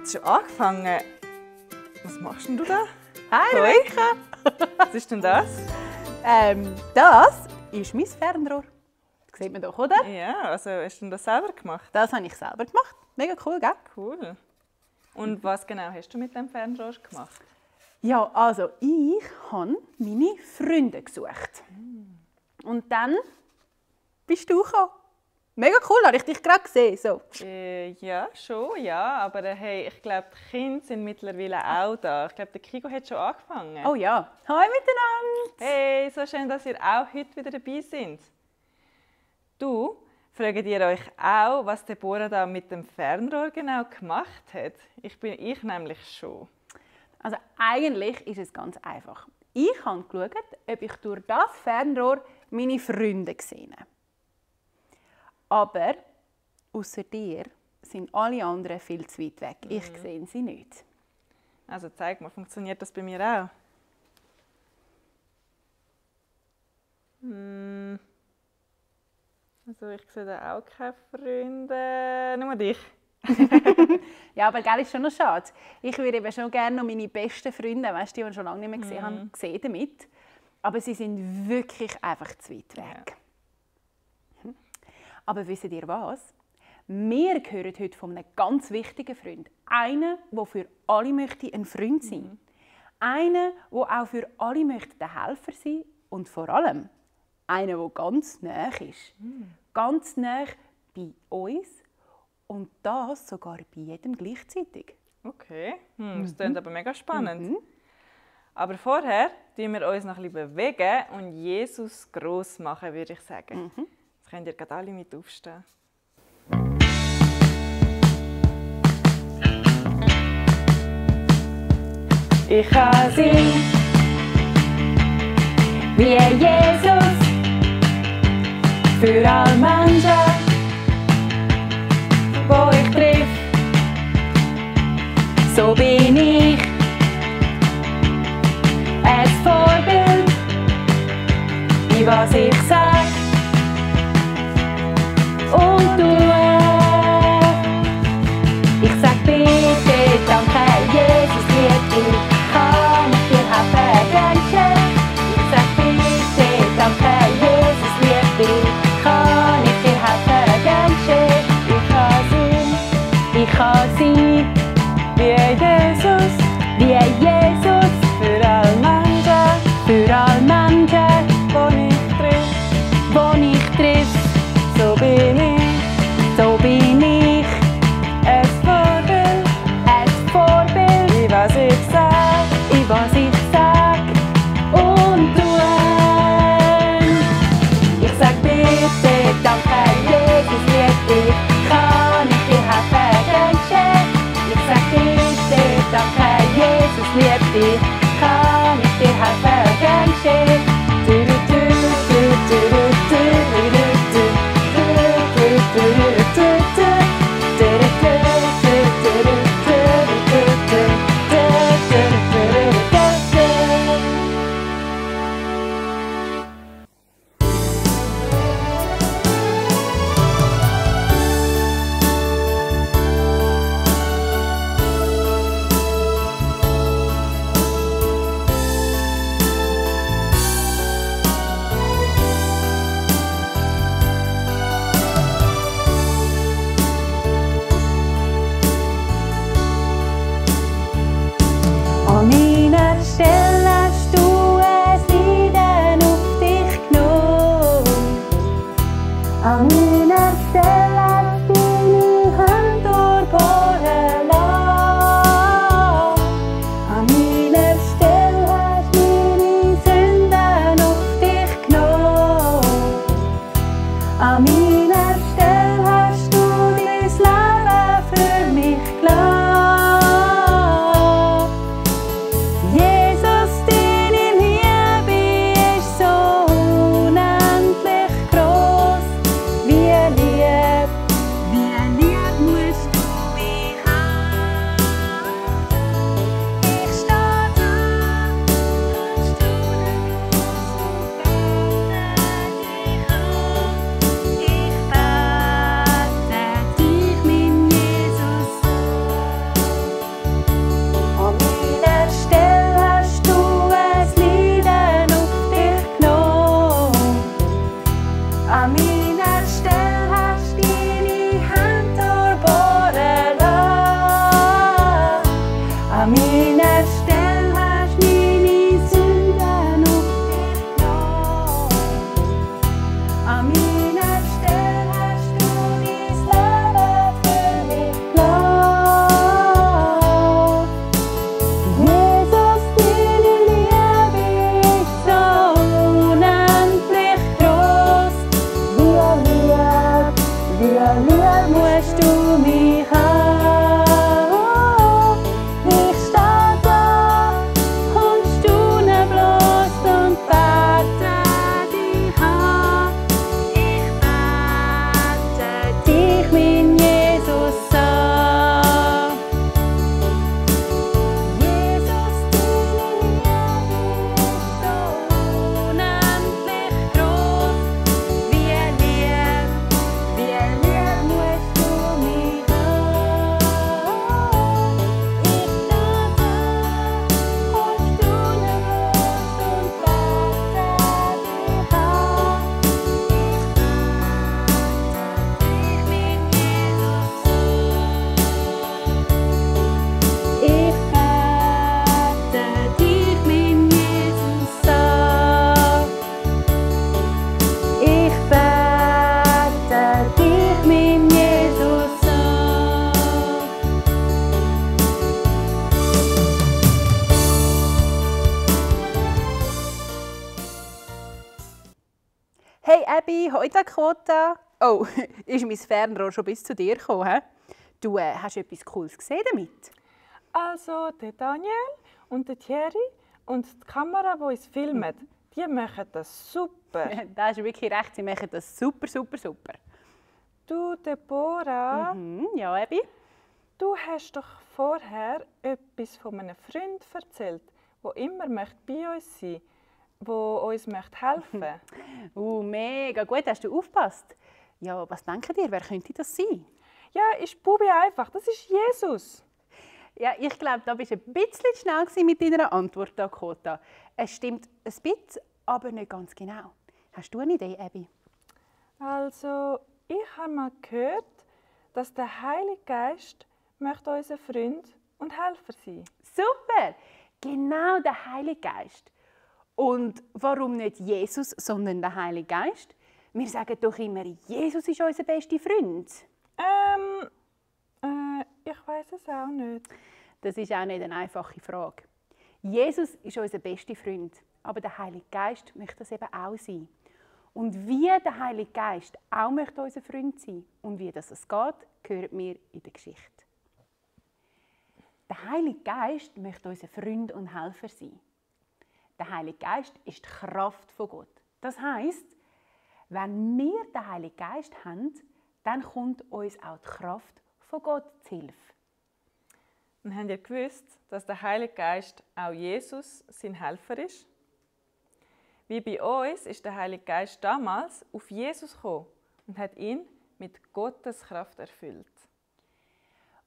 Hat es schon angefangen? Was machst denn du da? Hi, Rebecca! Was ist denn das? Das ist mein Fernrohr. Das sieht man doch, oder? Ja, also hast du das selber gemacht? Das habe ich selber gemacht. Mega cool, gell? Cool. Und was genau hast du mit dem Fernrohr gemacht? Ja, also ich habe meine Freunde gesucht. Und dann bist du gekommen. Mega cool, habe ich dich gerade gesehen. So. Ja, schon, ja. Aber hey, ich glaube, die Kinder sind mittlerweile auch da. Ich glaube, der Kiko hat schon angefangen. Oh ja. Hi miteinander. Hey, so schön, dass ihr auch heute wieder dabei seid. Du, fragt ihr euch auch, was Deborah da mit dem Fernrohr genau gemacht hat? Ich nämlich schon. Also eigentlich ist es ganz einfach. Ich habe geschaut, ob ich durch das Fernrohr meine Freunde sehe. Aber außer dir sind alle anderen viel zu weit weg. Ich sehe sie nicht. Also zeig mal, funktioniert das bei mir auch? Also ich sehe da auch keine Freunde, nur dich. Ja, aber gell, ist schon noch schade. Ich würde eben schon gerne noch meine besten Freunde, weißt du, die ich schon lange nicht mehr gesehen habe, sehen damit. Aber sie sind wirklich einfach zu weit weg. Ja. Aber wisst ihr was? Wir hören heute von einem ganz wichtigen Freund. Einen, der für alle möchte ein Freund sein möchte. Einen, der auch für alle möchte der Helfer sein möchte. Und vor allem einen, der ganz nah ist. Ganz nah bei uns. Und das sogar bei jedem gleichzeitig. Okay, das klingt aber mega spannend. Aber vorher bewegen wir uns noch ein bisschen und Jesus gross machen, würde ich sagen. Jetzt könnt ihr gerade alle mit aufstehen. Ich kann sehen, wie Jesus für alle Menschen, wo ich triff, so bin ich ein Vorbild, wie was ich sag und tue. Ich sag bitte, danke, Jesus liebt dich, kann ich dir helfen, danke. Ich sag bitte, danke, Jesus liebt dich, kann ich dir helfen, danke. Ich kann sein, wie Jesus, für alle Menschen, wo ich triff, so bin ich, ein Vorbild, in was ich sag und tue. Ich sag bitte, danke, Jesus liebt dich, kann ich dir helfen, danke. Ich sag bitte, danke, Jesus liebt dich, kann ich dir helfen, danke. Thierry, hoi Dakota. Oh, ist mein Fernrohr schon bis zu dir gekommen? He? Du hast etwas Cooles gesehen damit? Also, der Daniel und der Thierry und die Kamera, die uns filmen, die machen das super. Das ist wirklich recht, sie machen das super, super, super. Du, Deborah, Ja, Ebi? du hast doch vorher etwas von einem Freund erzählt, der immer bei uns sein möchte, der uns helfen möchte. Mega gut, hast du aufgepasst. Ja, was denkt ihr, wer könnte das sein? Ja, ist Bubi einfach, das ist Jesus. Ja, ich glaube, da bist du ein bisschen schnell mit deiner Antwort, Dakota. Es stimmt ein bisschen, aber nicht ganz genau. Hast du eine Idee, Ebi? Also, ich habe mal gehört, dass der Heilige Geist möchte unser Freund und Helfer sein. Super! Genau, der Heilige Geist. Und warum nicht Jesus, sondern der Heilige Geist? Wir sagen doch immer, Jesus ist unser bester Freund. Ich weiß es auch nicht. Das ist auch nicht eine einfache Frage. Jesus ist unser bester Freund, aber der Heilige Geist möchte das eben auch sein. Und wie der Heilige Geist auch möchte unser Freund sein und wie das geht, hören wir in der Geschichte. Der Heilige Geist möchte unser Freund und Helfer sein. Der Heilige Geist ist die Kraft von Gott. Das heisst, wenn wir den Heiligen Geist haben, dann kommt uns auch die Kraft von Gott zu Hilfe. Und habt ihr gewusst, dass der Heilige Geist auch Jesus sein Helfer ist? Wie bei uns ist der Heilige Geist damals auf Jesus gekommen und hat ihn mit Gottes Kraft erfüllt.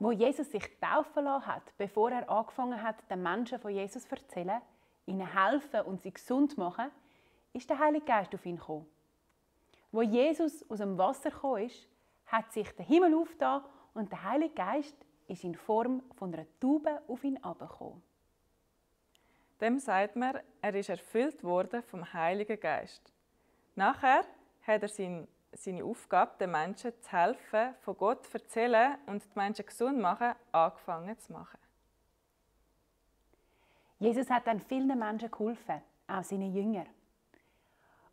Wo Jesus sich taufen lassen hat, bevor er angefangen hat, den Menschen von Jesus zu erzählen, ihnen helfen und sie gesund machen, ist der Heilige Geist auf ihn gekommen. Wo Jesus aus dem Wasser gekommen ist, hat sich der Himmel aufgetan und der Heilige Geist ist in Form von einer Taube auf ihn herabgekommen. Dem sagt man, er ist erfüllt worden vom Heiligen Geist. Nachher hat er seine Aufgabe, den Menschen zu helfen, von Gott zu erzählen und die Menschen gesund machen, angefangen zu machen. Jesus hat dann vielen Menschen geholfen, auch seinen Jüngern.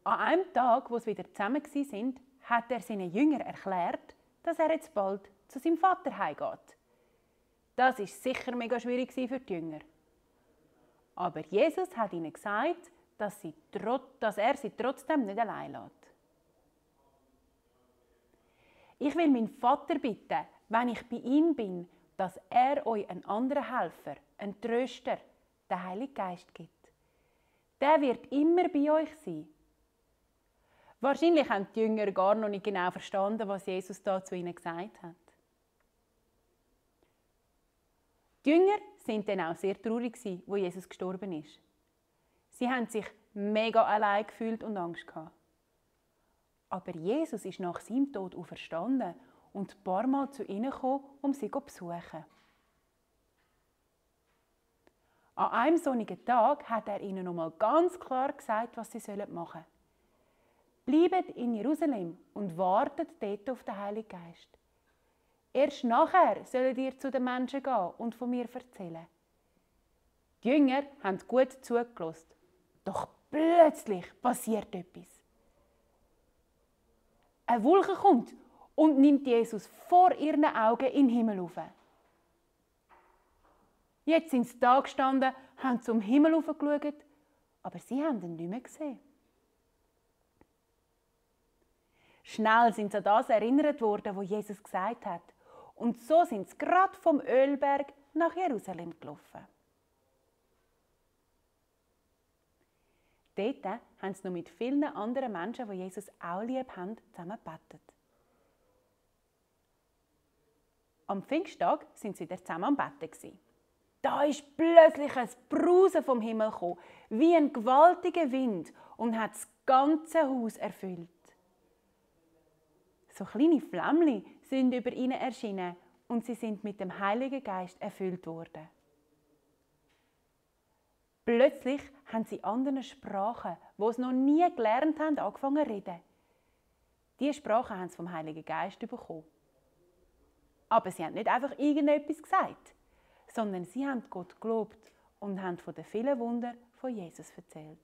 An einem Tag, wo sie wieder zusammen waren, hat er seinen Jüngern erklärt, dass er jetzt bald zu seinem Vater heimgeht. Das war sicher mega schwierig für die Jünger. Aber Jesus hat ihnen gesagt, dass er sie trotzdem nicht allein lässt. Ich will meinen Vater bitten, wenn ich bei ihm bin, dass er euch einen anderen Helfer, einen Tröster, den Heiligen Geist gibt. Der wird immer bei euch sein. Wahrscheinlich haben die Jünger gar noch nicht genau verstanden, was Jesus da zu ihnen gesagt hat. Die Jünger sind dann auch sehr traurig, als Jesus gestorben ist. Sie haben sich mega allein gefühlt und Angst gehabt. Aber Jesus ist nach seinem Tod auferstanden und ein paar Mal zu ihnen gekommen, um sie zu besuchen. An einem sonnigen Tag hat er ihnen nochmal ganz klar gesagt, was sie machen sollen. Bleibt in Jerusalem und wartet dort auf den Heiligen Geist. Erst nachher sollt ihr zu den Menschen gehen und von mir erzählen. Die Jünger haben gut zugelassen. Doch plötzlich passiert etwas. Eine Wolke kommt und nimmt Jesus vor ihren Augen in den Himmel auf. Jetzt sind sie da gestanden, haben zum Himmel hochgeschaut, aber sie haben ihn nicht mehr gesehen. Schnell sind sie an das erinnert worden, was Jesus gesagt hat. Und so sind sie gerade vom Ölberg nach Jerusalem gelaufen. Dort haben sie noch mit vielen anderen Menschen, die Jesus auch lieb haben, zusammen gebetet. Am Pfingsttag sind sie wieder zusammen am Betten. Da ist plötzlich ein Brausen vom Himmel gekommen, wie ein gewaltiger Wind, und hat das ganze Haus erfüllt. So kleine Flämmchen sind über ihnen erschienen und sie sind mit dem Heiligen Geist erfüllt worden. Plötzlich haben sie andere Sprachen, die sie noch nie gelernt haben, angefangen zu reden. Diese Sprachen haben sie vom Heiligen Geist bekommen. Aber sie haben nicht einfach irgendetwas gesagt, sondern sie haben Gott gelobt und haben von den vielen Wundern von Jesus erzählt.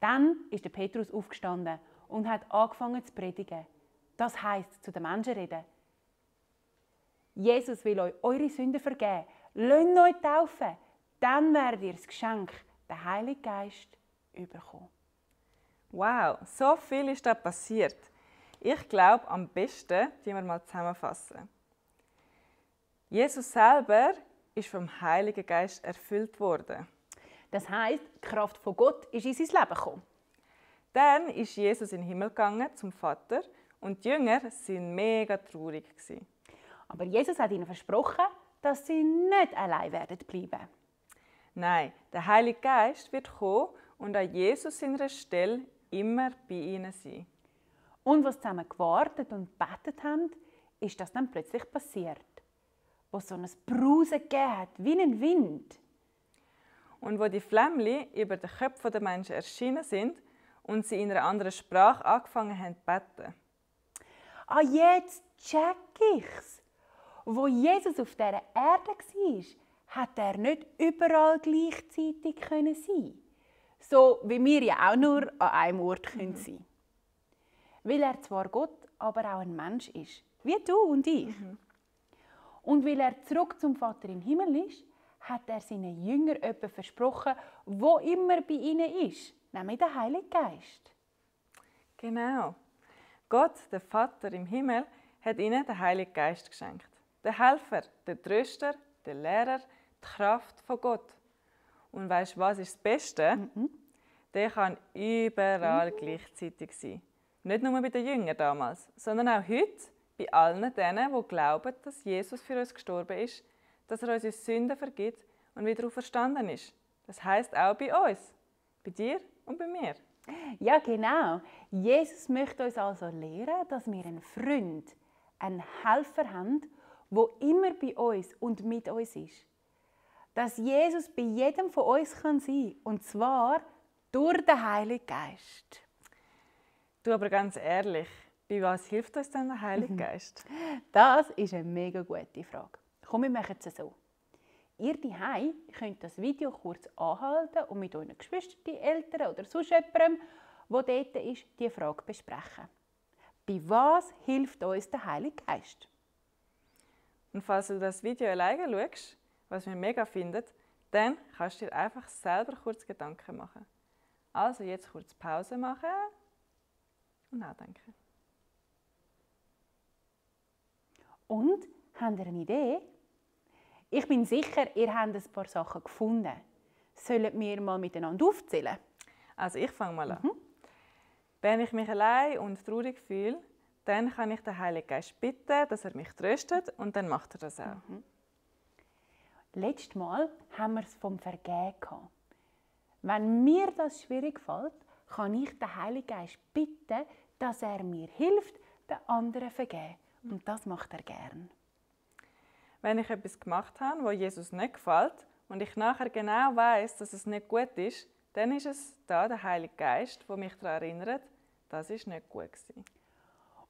Dann ist der Petrus aufgestanden und hat angefangen zu predigen. Das heisst, zu den Menschen reden. Jesus will euch eure Sünden vergeben. Lasst euch taufen. Dann werdet ihr das Geschenk, den Heiligen Geist, bekommen. Wow, so viel ist da passiert. Ich glaube, am besten die wir mal zusammenfassen. Jesus selber ist vom Heiligen Geist erfüllt worden. Das heisst, die Kraft von Gott ist in sein Leben gekommen. Dann ist Jesus in den Himmel gegangen zum Vater und die Jünger waren mega traurig. Aber Jesus hat ihnen versprochen, dass sie nicht allein werden bleiben. Nein, der Heilige Geist wird kommen und an Jesus seiner Stelle immer bei ihnen sein. Und was zusammen gewartet und gebetet haben, ist das dann plötzlich passiert. Wo so ein Brausen gegeben hat, wie ein Wind. Und wo die Flämmchen über den Köpfen der Menschen erschienen sind und sie in einer anderen Sprache angefangen haben zu beten. Ah, jetzt check ich's. Wo Jesus auf dieser Erde war, hat er nicht überall gleichzeitig sein können. So wie wir ja auch nur an einem Ort sein können. Weil er zwar Gott, aber auch ein Mensch ist. Wie du und ich. Und weil er zurück zum Vater im Himmel ist, hat er seinen Jüngern etwas versprochen, wo immer bei ihnen ist, nämlich der Heilige Geist. Genau. Gott, der Vater im Himmel, hat ihnen den Heiligen Geist geschenkt. Der Helfer, der Tröster, der Lehrer, die Kraft von Gott. Und weißt du, was ist das Beste? Der kann überall gleichzeitig sein. Nicht nur bei den Jüngern damals, sondern auch heute bei allen denen, die glauben, dass Jesus für uns gestorben ist, dass er unsere Sünden vergibt und wieder auferstanden ist. Das heisst auch bei uns, bei dir und bei mir. Ja, genau. Jesus möchte uns also lehren, dass wir einen Freund, einen Helfer haben, der immer bei uns und mit uns ist. Dass Jesus bei jedem von uns sein kann, und zwar durch den Heiligen Geist. Du, aber ganz ehrlich, bei was hilft uns denn der Heilige Geist? Das ist eine mega gute Frage. Komm, wir machen es so. Ihr daheim könnt das Video kurz anhalten und mit euren Geschwistern, Eltern oder sonst jemandem, der dort ist, diese Frage besprechen. Bei was hilft uns der Heilige Geist? Und falls du das Video alleine schaust, was wir mega finden, dann kannst du dir einfach selber kurz Gedanken machen. Also jetzt kurz Pause machen und nachdenken. Und, habt ihr eine Idee? Ich bin sicher, ihr habt ein paar Sachen gefunden. Sollen wir mal miteinander aufzählen? Also ich fange mal an. Wenn ich mich allein und traurig fühle, dann kann ich den Heiligen Geist bitten, dass er mich tröstet und dann macht er das auch. Letztes Mal haben wir es vom Vergehen gehabt. Wenn mir das schwierig fällt, kann ich den Heiligen Geist bitten, dass er mir hilft, den anderen zu vergeben. Und das macht er gern. Wenn ich etwas gemacht habe, wo Jesus nicht gefällt und ich nachher genau weiß, dass es nicht gut ist, dann ist es da der Heilige Geist, der mich daran erinnert, das ist nicht gut gewesen.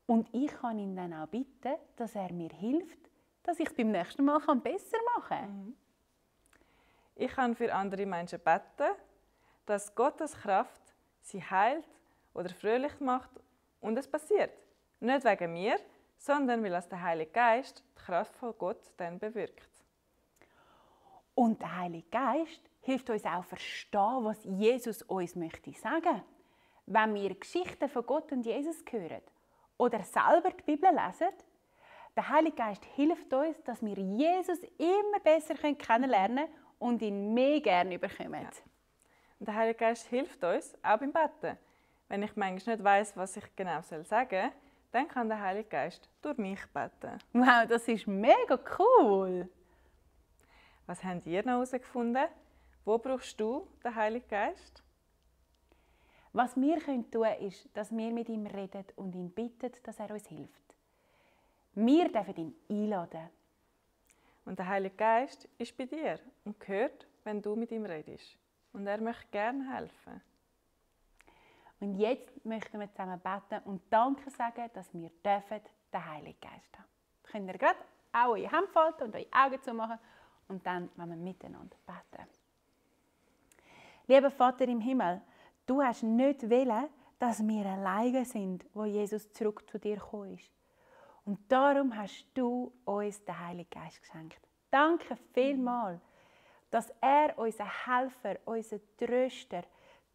Und ich kann ihn dann auch bitten, dass er mir hilft, dass ich es beim nächsten Mal besser machen kann. Ich kann für andere Menschen beten, dass Gottes Kraft sie heilt oder fröhlich macht und es passiert. Nicht wegen mir, sondern weil es der Heilige Geist die Kraft von Gott dann bewirkt. Und der Heilige Geist hilft uns auch verstehen, was Jesus uns möchte sagen. Wenn wir Geschichten von Gott und Jesus hören oder selber die Bibel lesen, der Heilige Geist hilft uns, dass wir Jesus immer besser kennenlernen können und ihn mehr gerne bekommen. Ja. Und der Heilige Geist hilft uns auch beim Beten. Wenn ich manchmal nicht weiss, was ich genau sagen soll, dann kann der Heilige Geist durch mich beten. Wow, das ist mega cool! Was habt ihr noch herausgefunden? Wo brauchst du den Heiligen Geist? Was wir tun können, ist, dass wir mit ihm reden und ihn bitten, dass er uns hilft. Wir dürfen ihn einladen. Und der Heilige Geist ist bei dir und hört, wenn du mit ihm redest. Und er möchte gerne helfen. Und jetzt möchten wir zusammen beten und Danke sagen, dass wir den Heiligen Geist haben. Könnt ihr gerade auch eure Hände falten und eure Augen zumachen und dann wollen wir miteinander beten. Lieber Vater im Himmel, Du hast nicht wollen, dass wir alleine sind, wo Jesus zurück zu dir gekommen ist. Und darum hast du uns den Heiligen Geist geschenkt. Danke vielmals, dass er unser Helfer, unser Tröster,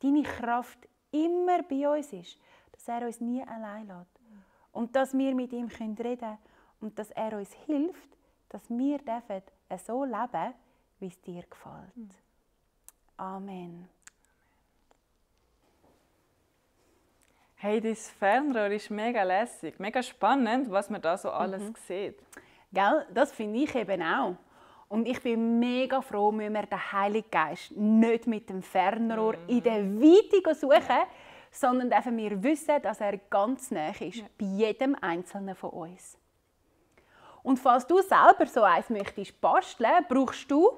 deine Kraft immer bei uns ist. Dass er uns nie allein lässt. Und dass wir mit ihm reden können und dass er uns hilft, dass wir so leben dürfen, wie es dir gefällt. Amen. Hey, dein Fernrohr ist mega lässig, mega spannend, was man da so alles sieht. Gell? Das finde ich eben auch. Und ich bin mega froh, müssen wir den Heiligen Geist nicht mit dem Fernrohr in der Weite suchen, sondern dürfen wir wissen, dass er ganz nah ist, bei jedem Einzelnen von uns. Und falls du selber so eins möchtest basteln, brauchst du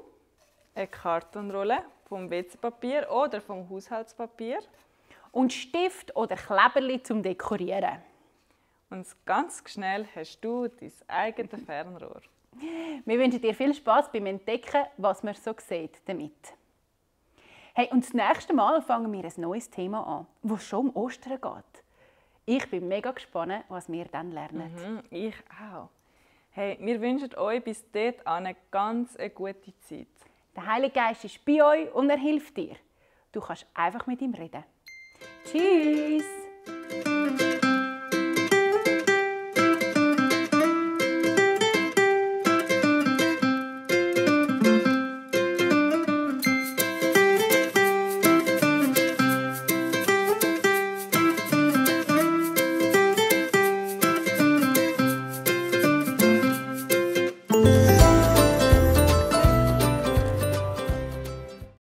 eine Kartonrolle vom WC-Papier oder vom Haushaltspapier. Und Stift oder Kleberli zum Dekorieren. Und ganz schnell hast du dein eigenes Fernrohr. Wir wünschen dir viel Spass beim Entdecken, was man so sieht damit. Hey, und das nächste Mal fangen wir ein neues Thema an, das schon um Ostern geht. Ich bin mega gespannt, was wir dann lernen. Ich auch. Hey, wir wünschen euch bis dort eine ganz gute Zeit. Der Heilige Geist ist bei euch und er hilft dir. Du kannst einfach mit ihm reden. Tschüss!